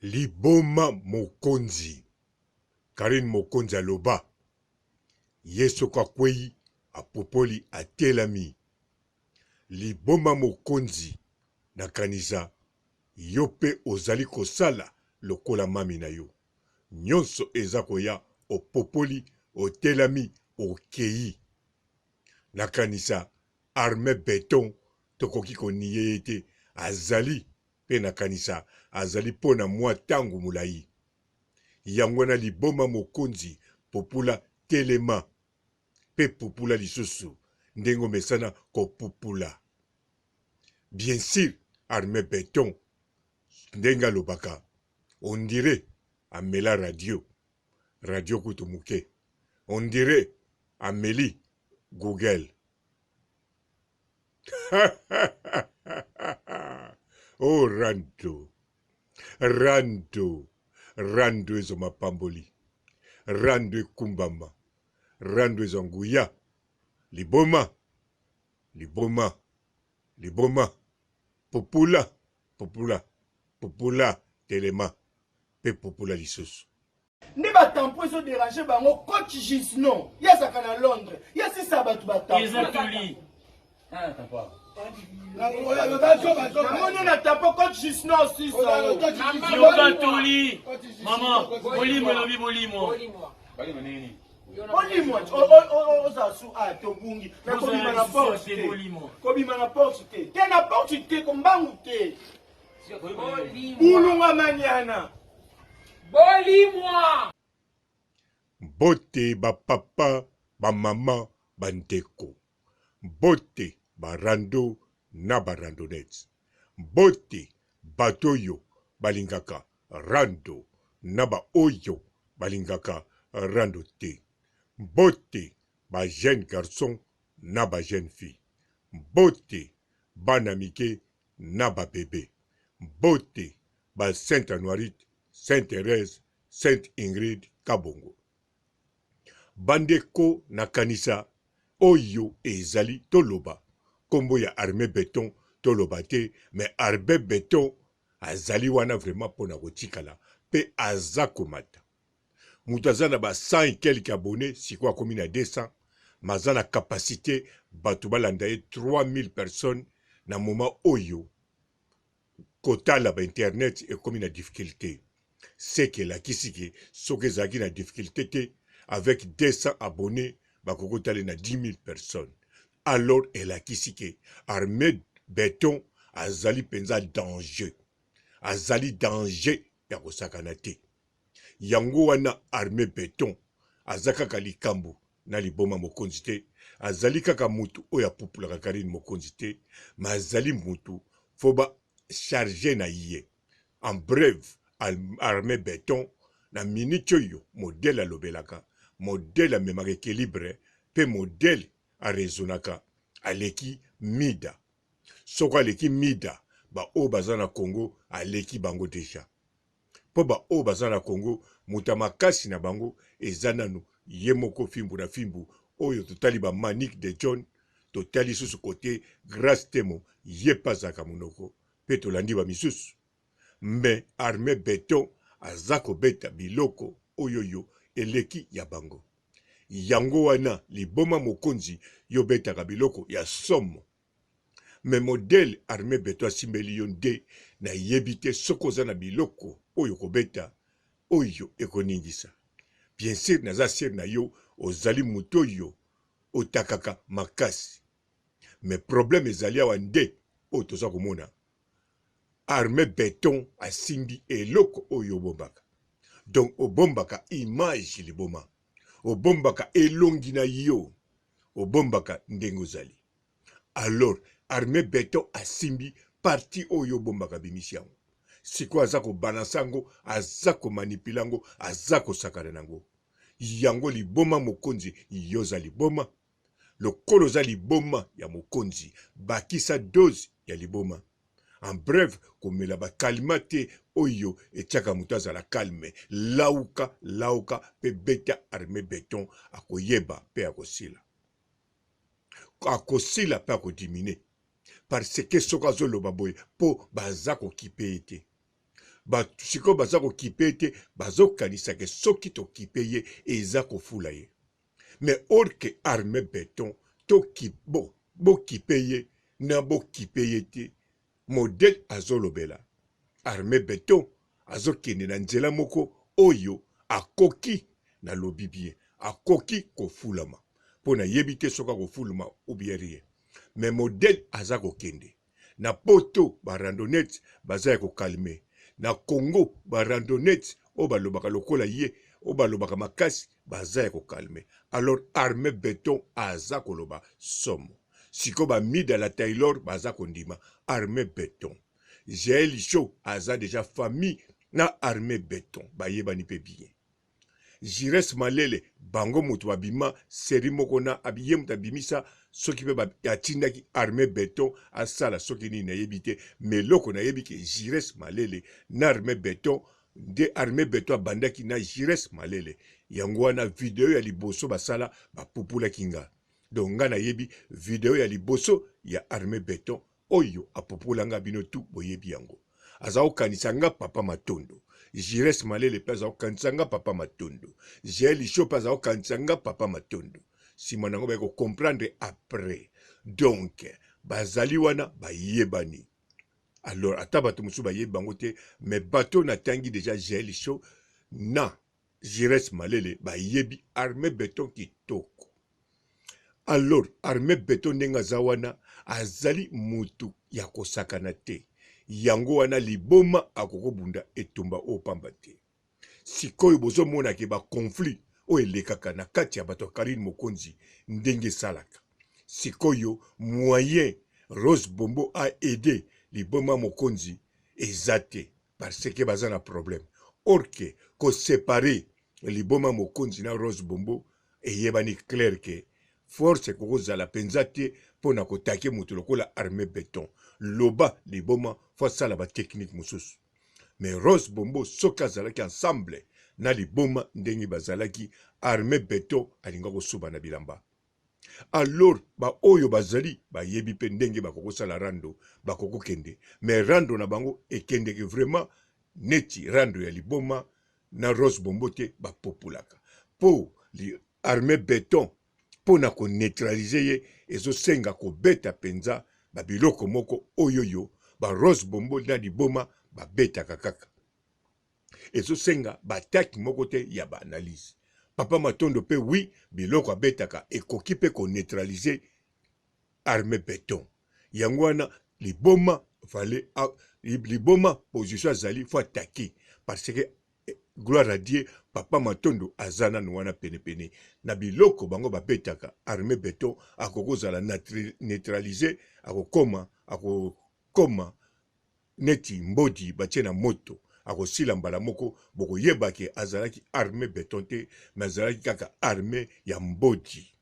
Liboma mokonzi. Carine mokonzi aloba ye soki akweyi apupoli atelami. Liboma mokonzi nakanisa yo pe ozali kosala lokola mami na yo. Nionso eza koya opopoli otelami okeyi. Nakanisa arme beton tokoki ko nier ye te azali pe nakanisa azali po na mua tango molayi. Yango wana liboma mokonzi pupula telema pe pupula lisusu ndenge omesana kopupula. Bien sur arme beton ndenge alobaka on dirait amela radio, radio kutu muke, on dirait ameli google. Oh rando rando rando ezo mapamboli rando ekumbama rando ezwa nguya liboma liboma liboma pupula pupula pupula telema pe pupula lisusu. Nde ba tampon ezo deranger bango coach Gisno ye azalaka na Londres ye asisa bato ba tampon. Eza toli. Namoni na tampon coach Gisno asisa. Yoka toli. Mama, bolimo elobi bolimo. Bolimwa ozala su a tobungi na kobima na porte te. Kobima na porte te. Te na porte te kombangu te. Bulunga manyana. Bolimwa. Mbote ba papa, ba maman, ba ndeko. Mbote ba rando na ba randonnettes. Mbote bato oyo balingaka rando na ba oyo balingaka rando te. Mbote ba jeunes garçons na ba jeunes filles. Mbote bana mike na ba bebe. Mbote ba Saint Anuarite, Saint Therèse, Sainte Ingrid Kabongo. Bandeko nakanisa oyo ezali toloba kombo ya armee beton toloba te mais armee beton azali wana vraiment pona kotikala pe aza komata. Moto aza na ba 100 et quelques abonnes sikoyo akomi na 200 mais aza na capacite bato balanda ye 3000 personnes na moment oyo kotala ba internet ekomi na difficulte ce que elakisi ke soki ezalaki na difficulte te avec 200 abonnes bakoki kotala na 10 000 personnes alors elakisi ke armee beton azali mpenza danger azali danger ya kosakana te Yango wana armee beton aza kaka likambu na liboma mokonzi te, azali kaka mutu oyo apupulaka Carine mokonzi te, mais azali mutu faut ba charge na ye. En bref armee beton na minute oyo modèle alobelaka, modèle amemaka equilibre pe modèle a raisonnaka aleki mida. Soko aleki mida ba oyo baza na Congo aleki bango dejà. Po ba oyo baza na Congo moto ya makasi na bango eza nanu ye moko fimbu na fimbu oyo totali ba Manick de John totali lisusu cote Grace Temo ye pe azalaka munoko pe tolandi ba misusu mais armee beton aza kobeta biloko oyoyo eleki ya bango yango wana liboma mokonzi yo betaka biloko ya somo Mais modèle armee beton asimbeli yo nde na yebi te soki oza na biloko oyo okobeta oyo ekoningisa. Bien sur naza sur na yo ozali mutu oyo otakaka makasi. Mais problème ezali awa nde oyo toza komona armee beton asimbi eloko oyo obombaka. Donc obombaka image liboma, obombaka elongi na yo, obombaka ndenge ozali. Alors armee beton asimbi partie oyo obombaka abimisi yango. Sikoyo aza ko balancer yango, aza ko manipuler yango, aza kosakana na yango. Yango liboma mokonzi yo oza liboma. Lokola oza liboma ya mokonzi bakisa dose ya liboma. En bref komela ba calma te oyo etiaka moto azala calme. Lauka lauka pe beta armee beton akoyeba pe akosila. Akosila pe ako diminuer parce que soki azo loba boye po baza ko kipe ye te. Bato sikoyo baza kokipe ye te, bazokanisa ke soki tokipe ye eza kofula ye. Mais or que arme beton toki bo bokipe ye na bokipe ye te, modèle azolobela arme beton azokende na nzela moko oyo akoki, nalobi bien, akoki kofulama po nayebi te soki akofulama ou bien rien, mais modèle aza kokende na poto ba randonnettes baza ya ko calmer, na Congo ba randonnettes oyo balobaka lokola ye oyo balobaka makasi baza ya ko calmer, alors arme beton aza koloba somo. Sikoyo ba Mida la Taylor baza kondima arme beton. Jael Show aza dejà famille na arme beton bayebani pe bien. Jires Malele bango moto babima serie moko na ye moto abimisa soki pe atindaki arme beton asala soki nini nayebi te mais eloko nayebi ke Jires Malele na arme beton nde arme beton abandaki na Jires Malele yango wana video ya liboso basala bapupulaki nga donc nga nayebi video ya liboso ya arme beton Oyo apopola nga bino tout boyebi yango. Aza kokanisa nga papa matondo. Jires Malele pe aza kokanisa nga papa matondo. Jael Show pe aza kokanisa nga papa matondo. Sima nango baye ko comprendre après. Donc bazali wana bayebani. Alors ata bato mosusu bayebi bango te mais bato natangi dejà Jael Show na Jires Malele bayebi arme beton kitoko. Alors arme beton ndenge aza wana azali mutu ya kosakana te. Yango wana liboma akokobunda etumba oyo pamba te. Sikoyo bozomona ke ba conflit oyo elekaka na kati ya bato ya Carine Mokonzi ndenge esalaka. Sikoyo moyen Rose Bombo a aider liboma Mokonzi eza te. Parce que baza na problème. Or que ko separer liboma mokonzi na Rose Bombo eyebani clair que force ekoki kozala penza te pona ko taquer mutu lokola arme beton. Loba liboma faut asala ba technique mosusu. Mais Rose Bombo soki azalaki ensemble na liboma ndenge bazalaki arme beton alinga kosuba na bilamba. Alors ba oyo bazali bayebi pe ndenge bakoki kosala rando, bakoki kokende mais rando na bango ekendeke vraiment neti rando ya liboma na Rose Bombo te, bapopolaka po arme beton po na ko neutraliser ye ezosenga kobeta penza ba biloko moko oyoyo ba Rose Bombo na liboma babetaka kaka. Ezo senga ba attaque moko te ya ba analyse. Papa Matondo pe oui biloko abetaka ekoki pe ko neutraliser arme beton. Yango wana liboma fallait liboma position azali faut attaquer parce que gloire à Dieu papa Matondo aza nanu wana pene pene na biloko bango babetaka arme beton akoki kozala neutraliser akokoma akokoma neti mbodi batie na moto akosila mbala moko bokoyeba ke azalaki arme beton te mais azalaki kaka arme ya mbodi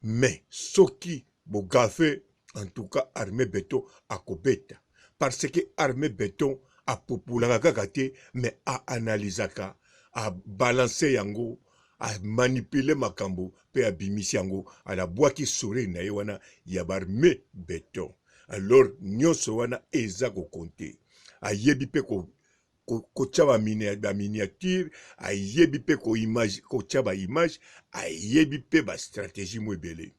mais soki bogafe en tout cas arme beton akobeta parce que arme beton apupulaka kaka te mais a analysaka a balance yango a manipule makambo pe abimisi yango alabwaki sourire na ye wana ya barme beton alors nyonso wana eza ko compter. Ayebi pe ko kotia ba ba miniature, ayebi pe ko image kotia ba image, ayebi pe ba strategie mo ebele.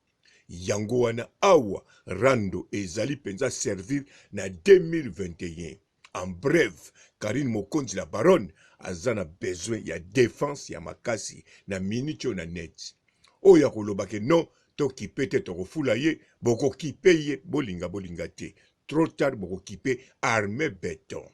Yango wana awa rando ezali penza servir na 2021. En bref, Carine Mokonzi la baronne aza na besoin ya defense ya makasi na minute oyo na net. Oyo akoloba ke non tokipe te tokofula ye, bokokipe ye bolinga bolinga te. Trop tard bokokipe arme beton.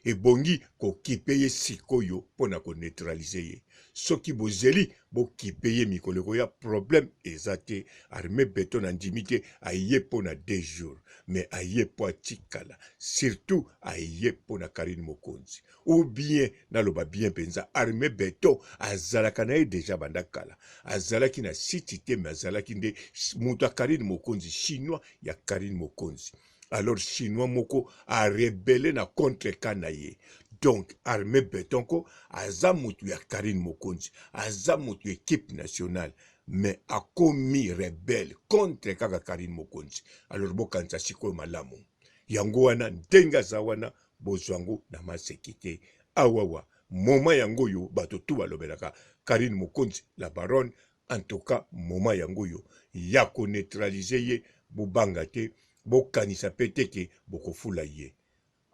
Ebongi kokipe ye sikoyo mpo na ko neutraliser ye. Soki bozeli bokipe ye mikolo ekoya problème eza te. Arme beton nandimi te aye mpo na deux jours mais aye mpo atikala surtout aye mpo na Carine Mokonzi. Ou bien naloba bien penza arme beton azalaka na ye dejà banda kala azalaki na city te mais azalaki nde moto ya Carine Mokonzi chinois ya Carine Mokonzi. Alors chinois moko a rebelle na contre camp na ye donc arme beton ko aza mutu ya Carine Mokonzi aza mutu ya equipe nationale mais akomi rebelle contre kaka Carine Mokonzi alors bokanisa sikoyo malamu yango wana ndenge aza wana. Bozwa yango na maseki te. Awawa moment yango oyo bato tout balobelaka Carine Mokonzi la baronne, en tout cas moment yango oyo ya ko neutraliser ye, bobanga te, bokanisa pe te ke bokofula ye.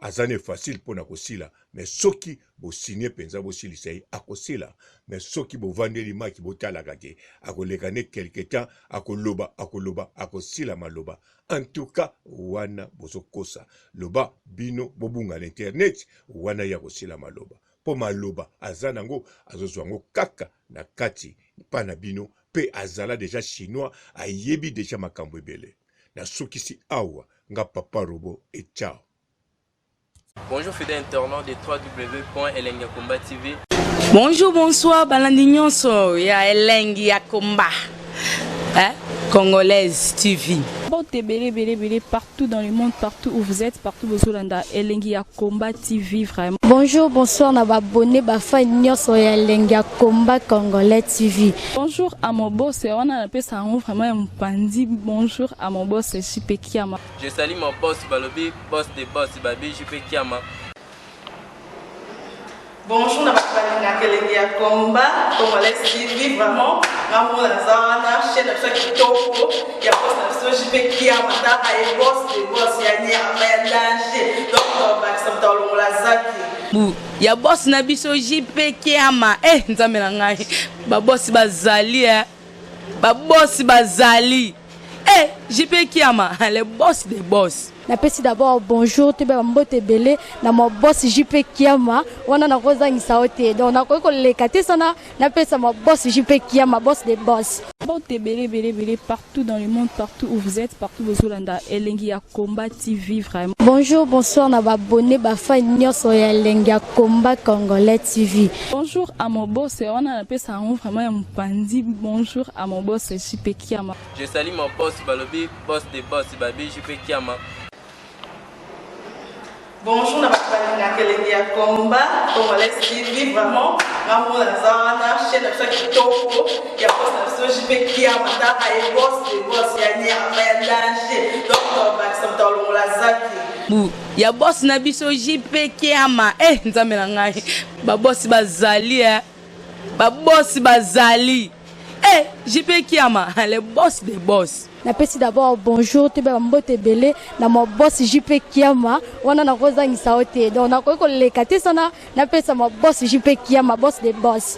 Aza ne facile pona kosila mais soki bo signe penza bosilisa ye akosila, mais soki bovandeli maki botalaka te akoleka ne quelque temps akoloba akoloba akosila maloba. En tout cas wana bozokosa loba bino bobunga na internet wana ye akosila maloba po maloba aza nango azozwa yango kaka na kati pa na bino pe azala deja chinois ayebi deja makambo ebele. Nasukisi awa nga papa robot et ciao. Bonjour fidèle internaute de www.elengiyakomba TV. Bonjour, bonsoir, balandi nyonso ya elengi ya combat. Hein? Congolaise TV. Mbote ebele ebele ebele partout dans le monde, partout où vous êtes, partout bozolanda elengi ya combat TV vraiment. Bonjour, bonsoir na ba abonné ba fan nyonso ya elengi ya combat congolais TV. Bonjour à mon boss, wana napesa yango vraiment ya mopanzi. Bonjour à mon boss JP Kiama. Je salue mon boss balobi boss de boss babi JP Kiama. Bonjour na bato balingaka elengi ya combat congolais TV vraiment nga moko naza wana chaîne na biso ya kitoko ya boss na biso JP Kiama taka ye boss de boss ya nyama ya danger donc bakisa moto alongola zaki Bu ya boss na biso JP Kiama eh nzambe na ngai ba boss bazali eh ba boss bazali eh JP Kiama le boss des boss. Napesi d'abord bonjour toyeba ba mbote ebele na ma boss JP Kiama wana nakozangisa yo te donc nakoki koleka te sana napesa ma boss JP Kiama boss des boss. Mbote ebele ebele ebele partout dans le monde, partout où vous êtes, partout bozolanda elengi ya combat TV vraiment. Bonjour, bonsoir na ba abonné ba fan nyonso ya elengi ya combat congolais TV. Bonjour à mon boss, wana napesa yango vraiment ya mopanzi. Bonjour à mon boss JP Kiama. Je salue mon boss balobi boss de boss babi JP Kiama. Bonjour na bato balingaka elengi ya combat congolais TV vraiment nga moko naza wana chaîne na biso ya kitoko ya boss na biso JP Kiama taka ye boss de boss ya nyama ya danger donc bakisa moto alongola zaki Bu ya boss na biso JP Kiama eh nzambe na ngai ba boss bazali eh ba boss bazali eh JP Kiama le boss des boss. Napesi d'abord bonjour toyeba ba mbote ebele na ma boss JP Kiama wana nakozangisa yo te donc nakoki koleka te sana napesa ma boss JP Kiama boss des boss.